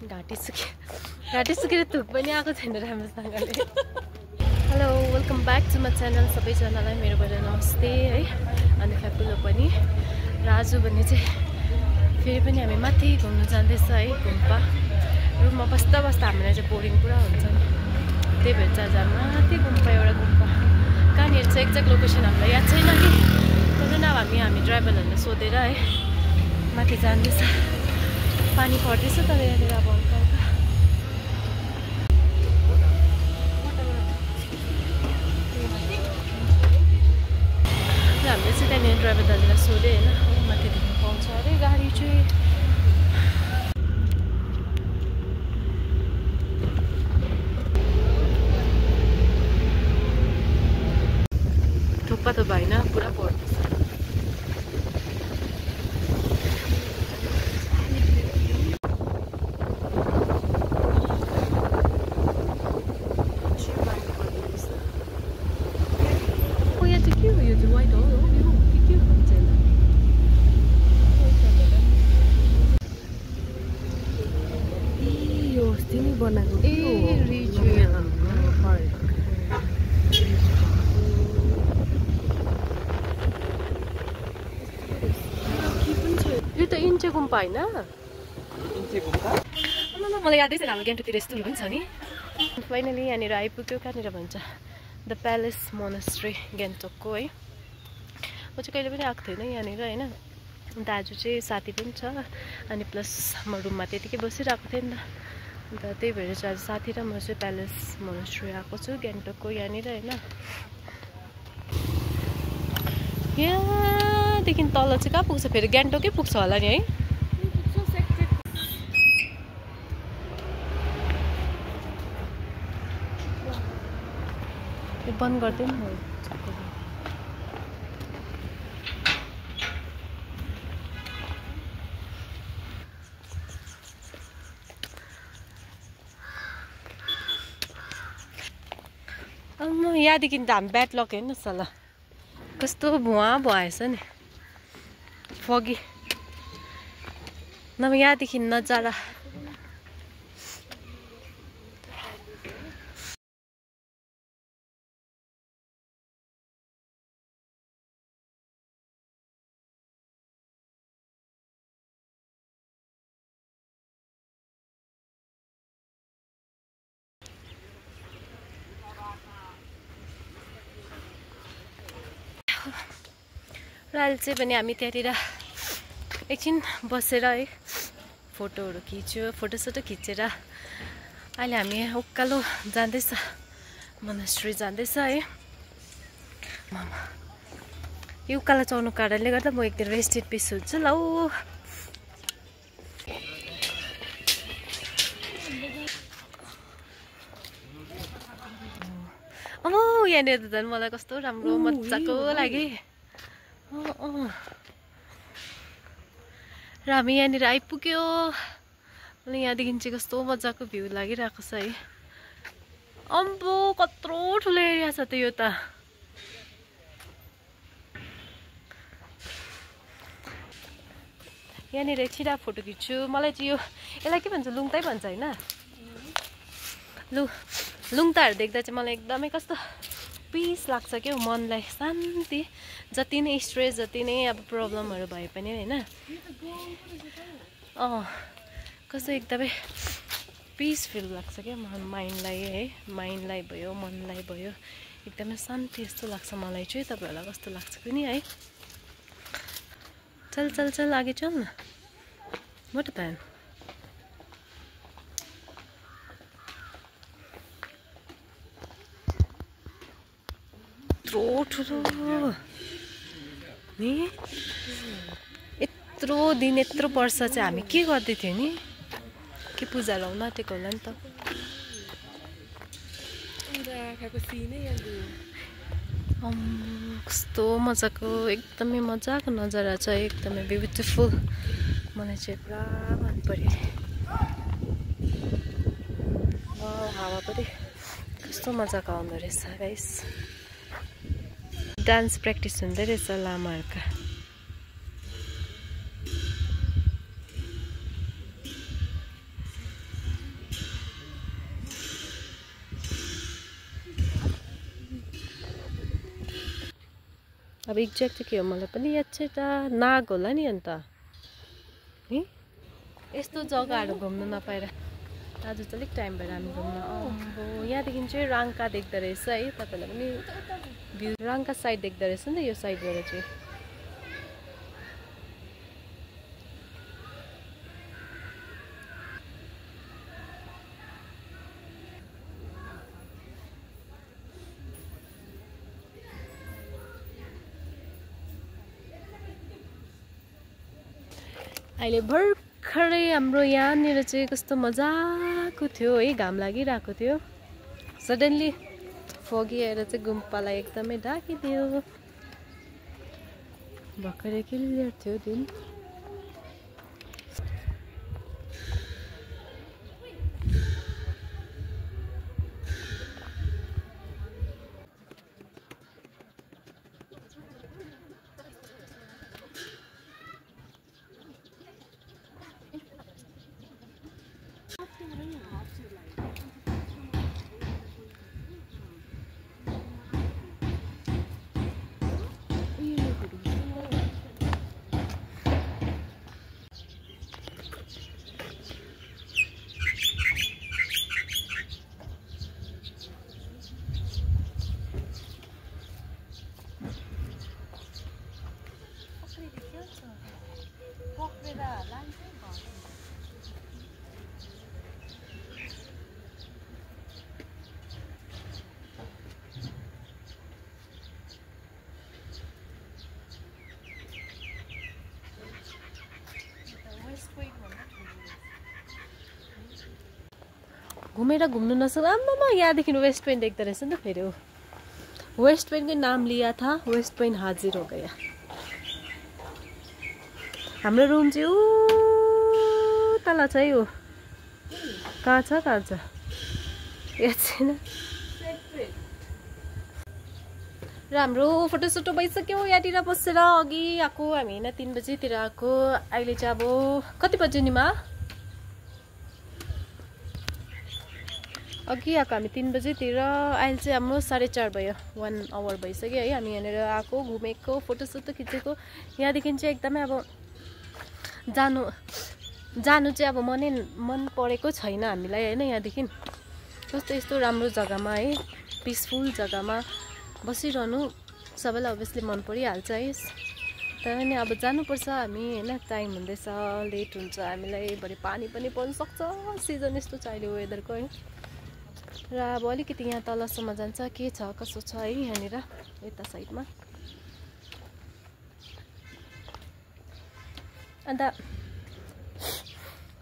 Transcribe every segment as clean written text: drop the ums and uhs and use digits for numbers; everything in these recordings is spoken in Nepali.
घाँटी सुकेर थुक पनि आएको छैन राम्रोसँगले। Hello welcome back to my channel. सबैजनालाई मेरोबाट नमस्ते है। अनि फ्यापुलो पनि र आज भने चाहिँ फेरि पनि हामी माथि घुम्नु जाँदैछ है। गुम्पा रुममा बस्दा हामीलाई चाहिँ बोरिङ पुरा हुन्छ नि, त्यही भएर चाहिँ आज माथि गुम्पा एउटा गुम्पा कहाँनिर चाहिँ एक्ज्याक्ट लोकेसन हामीलाई याद छैन कि, तर अब हामी ड्राइभरहरूलाई सोधेर है माथि जाँदैछ। पानी पर्दैछ तर यहाँनिर अब हल्का हल्का। हामीले चाहिँ त्यहाँनिर ड्राइभर दाजुलाई सोधेँ होइन, माथि देख्नु पाउँछ अरे गाडी चाहिँ। थुक्पा त भएन, पुरा पर्दैछ। यो त इन्चे गुम्पा होइन? मलाई यादै छैन, हाम्रो गान्तोकतिर यस्तो पनि छ नि। फाइनली यहाँनिर आइपुग्यो। कहाँनिर भन्छ द प्यालेस मोनास्ट्री गान्तोकको है। म चाहिँ कहिले पनि आएको थिएन यहाँनिर होइन। दाजु चाहिँ साथी पनि छ अनि प्लस म रुममा त्यतिकै बसिरहेको थिएँ नि त, अन्त त्यही भएर चाहिँ आज साथी र म चाहिँ प्यालेस मोनास्ट्री आएको छु गान्तोकको यहाँनिर होइन। यहाँदेखि तल चाहिँ कहाँ पुग्छ फेरि? गान्तोकै पुग्छ होला नि है। बन्द गरिदिउँ न। यहाँदेखि त हामी ब्याड लक हेर्नुहोस् होला, कस्तो भुवा भएछ नि, फगी नभए यहाँदेखि नजारा। र अहिले चाहिँ भने हामी त्यहाँनिर एकछिन बसेर है फोटोहरू खिच्यो, फोटोसोटो खिचेर अहिले हामी उकालो जाँदैछ, मोनास्ट्री जाँदैछ है। यो उकालो चढ्नु कारणले गर्दा म एकदम रेस्टेड पिस हुन्छु ल। अब यहाँनिर त झन् मलाई कस्तो राम्रो मजाको लाग्यो। र हामी यहाँनिर आइपुग्यो। मलाई यहाँदेखि चाहिँ कस्तो मजाको भ्यू लागिरहेको छ है। अम्बो कत्रो ठुलो एरिया छ त यो त। यहाँनिर एकछिन फोटो खिच्छु। मलाई चाहिँ यसलाई के भन्छ, लुङताई भन्छ होइन? लुङताहरू देख्दा चाहिँ मलाई एकदमै कस्तो पिस लाग्छ क्या, मनलाई शान्ति। जति नै स्ट्रेस, जति नै अब प्रब्लमहरू भए पनि होइन, कस्तो एकदमै पिस फिल लाग्छ क्या माइन्डलाई है। माइन्डलाई भयो, मनलाई भयो, एकदमै शान्ति जस्तो लाग्छ मलाई चाहिँ। तपाईँहरूलाई कस्तो लाग्छ पनि है? चल चल चल आगे चल न। मोटो प्यान ठुलो नि, यत्रो दिन यत्रो वर्ष चाहिँ हामी के गर्दै थियौँ नि? के पूजा लाउन आँटेको होला नि त। कस्तो मजाको, एकदमै मजाको नजारा छ, एकदमै ब्युटिफुल। मलाई चाहिँ पुरा मन पर्यो। हावा पनि कस्तो मजाको आउँदो रहेछ गाइस। डान्स प्र्याक्टिस हुँदै रहेछ लामाहरूका। अब एक्ज्याक्ट चाहिँ के हो मलाई पनि याद छ त नाग होला नि अन्त है यस्तो जग्गाहरू घुम्नु नपाएर आज चाहिँ अलिक टाइम भएर हामी घुम्न अब यहाँदेखि चाहिँ राङ्का देख्दो रहेछ है तपाईँलाई पनि भ्यू राङ्का साइड देख्दो रहेछ नि त यो साइडबाट चाहिँ अहिले भर्खरै हाम्रो यहाँनिर चाहिँ कस्तो मजाको थियो है घाम लागिरहेको थियो सडनली फगी आएर चाहिँ गुम्पालाई एकदमै ढाकिदियो भर्खरै क्लियर थियो दिन घुमेर घुम्नु नसक्नु आम्मामा यहाँदेखि वेस्ट पोइन्ट देख्दो रहेछ नि त फेरि वेस्ट पोइन्टकै नाम लिया था वेस्ट पोइन्ट हाजिर हो गया हाम्रो रुम चाहिँ ऊ तल छ है हो कहाँ छ याद छैन र हाम्रो फोटोसोटो भइसक्यो यहाँतिर बसेर अघि आएको हामी होइन 3 बजीतिर आएको अहिले चाहिँ अब कति बजे नि मा अघि आएको हामी 3 बजीतिर अहिले चाहिँ हाम्रो 4:30 भयो 1 आवर भइसक्यो है हामी यहाँनिर आएको घुमेको फोटोसोटो खिचेको यहाँदेखि चाहिँ एकदमै अब जानु चाहिँ अब मन परेको छैन हामीलाई होइन यहाँदेखि कस्तो यस्तो राम्रो जग्गामा है पिसफुल जग्गामा बसिरहनु सबैलाई अभियसली मन परिहाल्छ है तर नि अब जानुपर्छ हामी होइन टाइम हुँदैछ लेट हुन्छ हामीलाई भरे पानी पनि पर्न सक्छ सिजन यस्तो छ अहिले वेदरको है र अब अलिकति यहाँ तलसम्म जान्छ के छ कसो छ है यहाँनिर यता साइडमा अन्त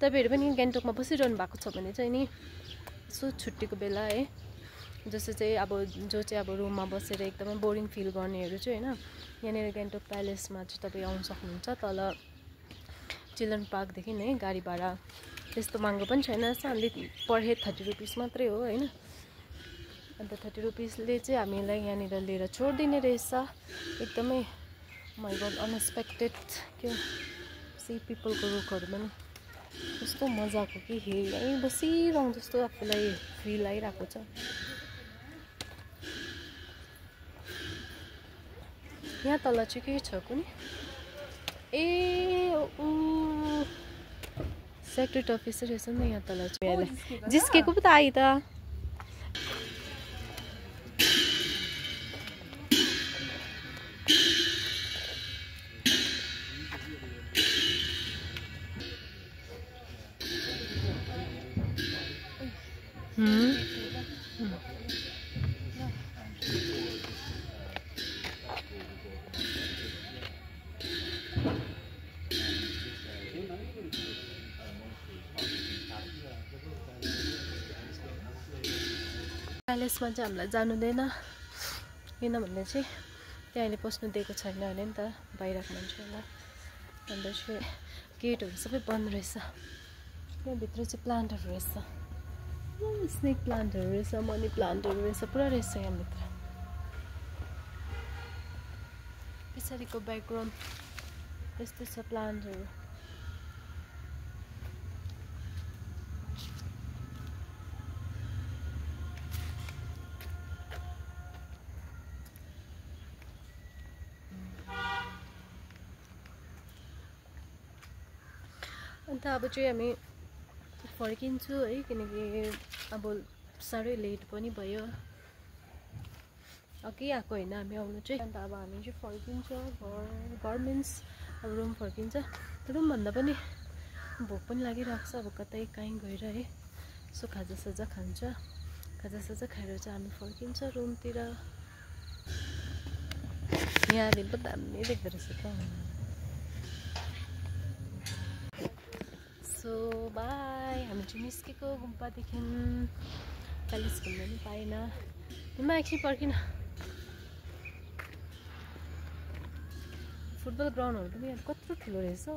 तपाईँहरू पनि गान्तोकमा बसिरहनु भएको छ भने चाहिँ नि यसो छुट्टीको बेला है जस्तो चाहिँ अब जो चाहिँ अब रुममा बसेर एकदमै बोरिङ फिल गर्नेहरू चाहिँ होइन यहाँनिर गान्तोक प्यालेसमा चाहिँ तपाईँ आउन सक्नुहुन्छ तल चिल्ड्रेन पार्कदेखि है गाडी भाडा त्यस्तो महँगो पनि छैन अलि पर हेड 30 रुपिस मात्रै हो होइन अन्त 30 रुपिसले चाहिँ हामीलाई यहाँनिर लिएर छोडिदिने रहेछ एकदमै माइ गॉड अनएक्सपेक्टेड के सी पिपलको रुखहरू पनि कस्तो मजाको कि यहीँ बसिरहँ जस्तो आफूलाई फिल आइरहेको छ यहाँ तल चाहिँ के छ कुनै ए सेक्रेटरी अफिसर रहेछ नि यहाँ तल चाहिँ जिस्केको पो त आइ त प्यालेसमा चाहिँ हामीलाई जानु दिएन किनभने चाहिँ त्यहाँ अहिले पस्नु दिएको छैन अरे नि त बाहिरको मान्छेहरूलाई अन्त चाहिँ गेटहरू सबै बन्द रहेछ त्यहाँभित्र चाहिँ प्लान्टहरू रहेछ स्नेक प्लान्टहरू रहेछ मनी प्लान्टहरू रहेछ पुरा रहेछ यहाँभित्र पछाडिको ब्याकग्राउन्ड यस्तो छ प्लान्टहरू अन्त अब चाहिँ हामी फर्किन्छु है, किनकि अब साह्रै लेट पनि भयो, अघि आएको होइन हामी आउनु चाहिँ। अन्त अब हामी चाहिँ फर्किन्छ घर मिन्स अब रुम फर्किन्छ। रुम भन्दा पनि भोक पनि लागिरहेको छ, अब कतै कहीँ गएर है सो खाजासाजा खान्छ, खाजासाजा खाएर चाहिँ हामी फर्किन्छ रुमतिर। यहाँदेखि पनि दामी देख्दो रहेछ त। सो बाई, हामी चाहिँ निस्केको गुम्पादेखि। प्यालेस घुम्न पनि पाएन। तिमीमा एकछिन पर्खिन। फुटबल ग्राउन्डहरू पनि यहाँ कत्रो ठुलो रहेछ,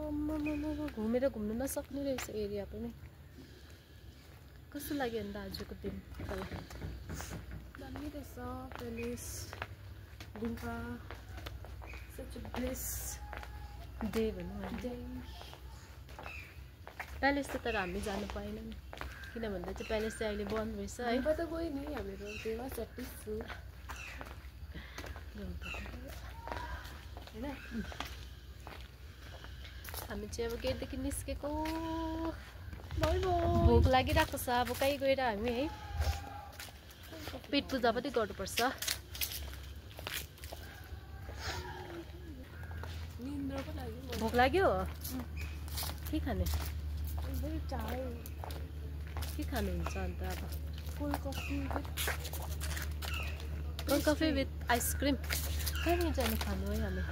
घुमेर घुम्नु नसक्ने रहेछ एरिया पनि। कस्तो लाग्यो अन्त आजको दिन? दामी रहेछ प्यालेस गुम्पा। सच अ ब्लेस डे भनौँ डे। प्यालेस त तर हामी जानु पाएनौँ, किन भन्दा चाहिँ प्यालेस चाहिँ अहिले बन्द रहेछ है। त गयो नि हामीहरू, त्यहीमा चट्टिस छु होइन। हामी चाहिँ अब गेटदेखि निस्केको। भोक लागिरहेको छ, अब कहीँ गएर हामी है पेट पूजा पनि गर्नुपर्छ। भोक लाग्यो? के खाने? के खानुहुन्छ अन्त? अब कोल्ड कफी विथ आइसक्रिम। कहाँनिर जाने खानु है हामी?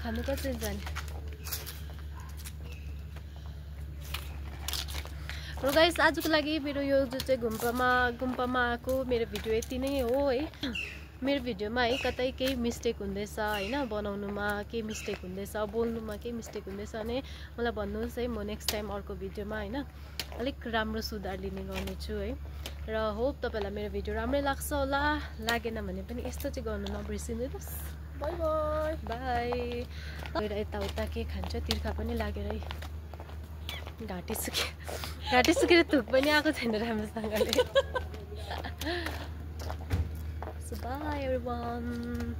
खानु कहाँ जाने? र गाइस, आजको लागि मेरो यो जो चाहिँ गुम्पामा आएको मेरो भिडियो यति नै हो है। मेरो भिडियोमा है कतै केही मिस्टेक हुँदैछ होइन, बनाउनुमा केही मिस्टेक हुँदैछ, बोल्नुमा केही मिस्टेक हुँदैछ भने मलाई भन्नुहोस् है। म नेक्स्ट टाइम अर्को भिडियोमा होइन अलिक राम्रो सुधार लिने गर्नेछु है। र होप तपाईँलाई मेरो भिडियो राम्रै लाग्छ होला। लागेन भने पनि यस्तो चाहिँ गर्नु नबिर्सिनुहोस्। By by by. गएर यताउता के खान्छ, तिर्खा पनि लागेर है घाँटी सुकेर थुक पनि आएको छैन राम्रोसँगले। So bye everyone.